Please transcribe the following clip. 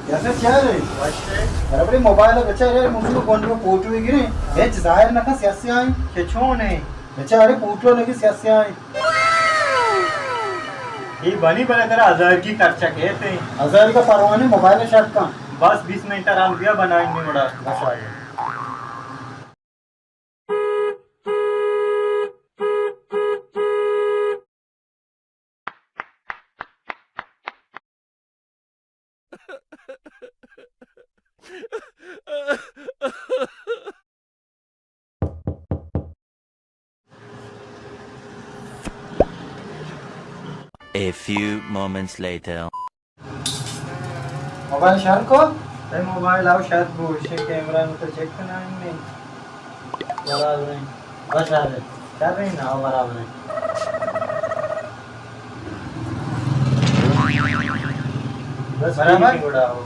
یاسر چارے؟ وشے۔ برابر موبائل بچارے، مجھے گونڈو فوٹو گرے۔ ہچ ظاہر نہ کن سیاسی آئیں۔ کہ چون ہے؟ بچارے فوٹو لگی سیاسی آئیں۔ یہ بنی بلے ترا ہزار کی خرچہ کہتے ہیں۔ ہزار کا پروانے موبائل شرط کا۔ بس بیس منٹ آرام دیا بنائیں گے بڑا۔ بس آئے۔ A few moments later. Mobile شر کو؟ اے موبائل آو شر بو، اسے کیمرہ نو تو چیک کرنا نہیں۔ برابر ہے۔ بس شر ہے۔ شر نہیں نا، برابر ہے۔ بس برابر؟ ٹھیک ہے، گڑا ہو۔